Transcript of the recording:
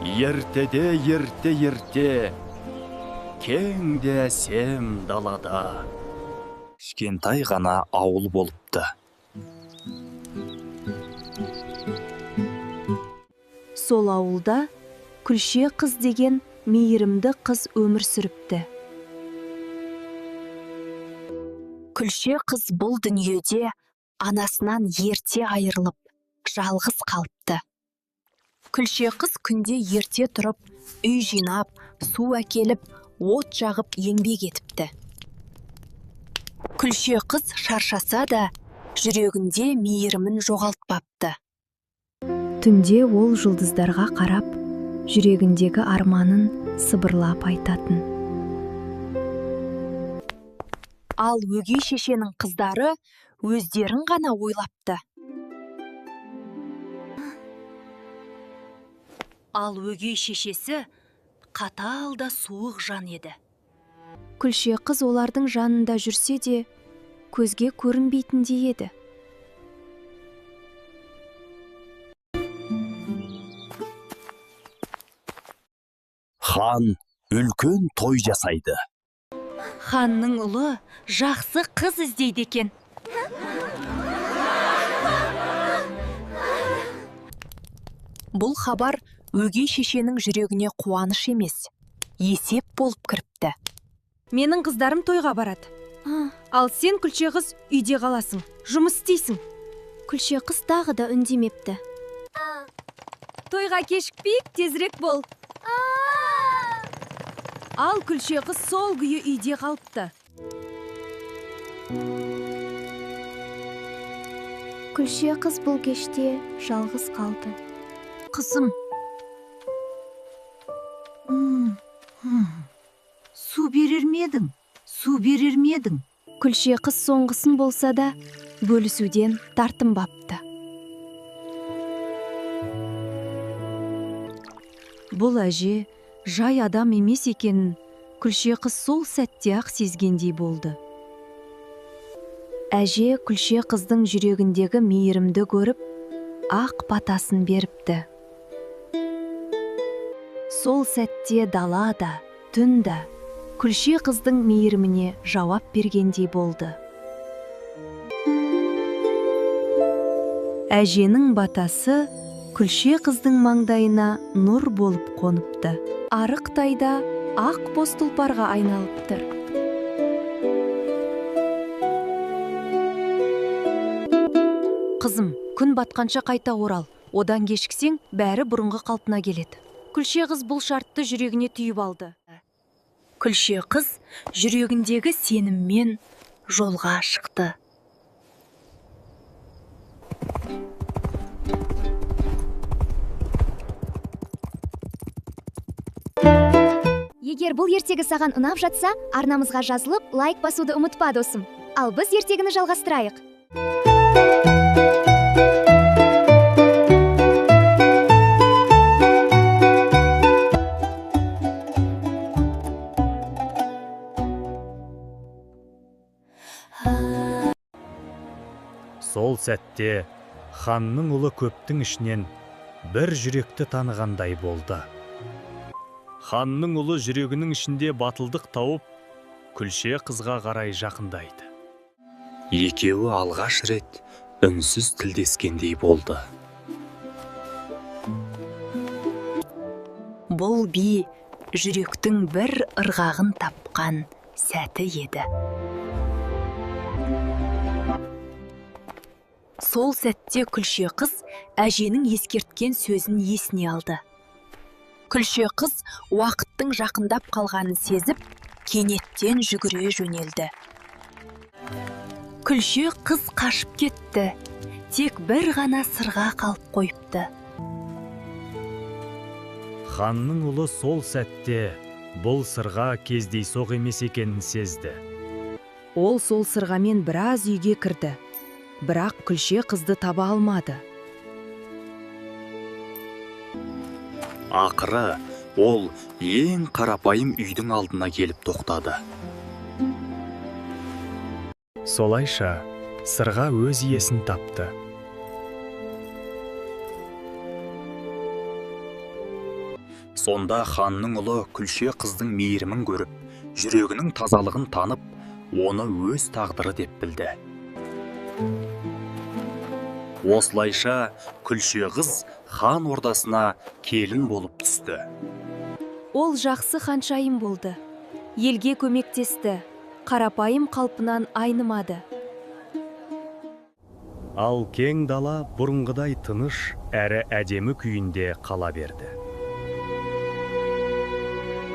Ертеде ерте ерте, кең де әсем далада кішкентай ғана ауыл болыпты. Сол ауылда Күлше қыз деген мейірімді қыз өмір сүріпті. Күлше қыз бұл дүниеде анасынан ерте айырылып, жалғыз қалыпты. Күлше қыз күнде ерте тұрып, үй жинап, су әкеліп, от жағып еңбек етіпті. Күлше қыз шаршаса да, жүрегінде мейірімін жоғалтпапты. Түнде ол жұлдыздарға қарап, жүрегіндегі арманын сыбырлап айтатын. Ал өгей шешенің қыздары өздерін ғана ойлапты. Ал өгей шешесі қатал да суық жан еді. Күлше қыз олардың жанында жүрсе де, көзге көрінбейтіндей еді. Хан үлкен той жасайды. Ханның ұлы жақсы қыз іздейді екен. Бұл хабар өгей шешенің жүрегіне қуаныш емес, есеп болып кіріпті. Менің қыздарым тойға барады. Ал сен, Күлше қыз, үйде қаласың, жұмыс істейсің. Күлше қыз тағы да үндемепті. Тойға кешікпейік, тезірек бол. Ал Күлше қыз сол күйі үйде қалыпты. Күлше қыз бұл кеште жалғыз қалды. Қызым, Су берер ме едің? Су берер ме едің? Күлше қыз соңғысын болса да бөлісуден тартынбапты. Бұл әже жай адам емес екенін Күлше қыз сол сәтте-ақ сезгендей болды. Әже Күлше қыздың жүрегіндегі мейірімді көріп, ақ батасын беріпті. Сол сәтте дала да, түн да Күлше қыздың мейіріміне жауап бергендей болды. Әженің батасы Күлше қыздың маңдайына нұр болып қоныпты. Арық тайда ақ боз тұлпарға айналыпты. Қызым, күн батқанша қайта орал. Одан кешіксең, бәрі бұрынғы қалпына келеді. Күлше қыз бұл шартты жүрегіне түйіп алды. Күлше қыз жүрегіндегі сеніммен жолға шықты. Егер бұл ертегі саған ұнап жатса, арнамызға жазылып, лайк басуды ұмытпа, досым. Ал біз ертегіні жалғастырайық. Сол сәтте ханның ұлы көптің ішінен бір жүректі танығандай болды. Ханның ұлы жүрегінің ішінде батылдық тауып, Күлше қызға қарай жақындайды. Екеуі алғаш рет үнсіз тілдескендей болды. Бұл би жүректің бір ырғағын тапқан сәті еді. Сол сәтте Күлше қыз әженің ескерткен сөзін есіне алды. Күлше қыз уақыттың жақындап қалғанын сезіп, кенеттен жүгіре жөнелді. Күлше қыз қашып кетті, тек бір ғана сырға қалып қойыпты. Ханның ұлы сол сәтте бұл сырға кездейсоқ емес екенін сезді. Ол сол сырғамен біраз үйге кірді, бірақ Күлше қызды таба алмады. Ақыры ол ең қарапайым үйдің алдына келіп тоқтады. Солайша сырға өз иесін тапты. Сонда ханның ұлы Күлше қыздың мейірімін көріп, жүрегінің тазалығын танып, оны өз тағдыры деп білді. Осылайша Күлше қыз хан ордасына келін болып түсті. Ол жақсы ханшайым болды. Елге көмектесті, қарапайым қалпынан айнымады. Ал кең дала бұрынғыдай тыныш әрі әдемі күйінде қала берді.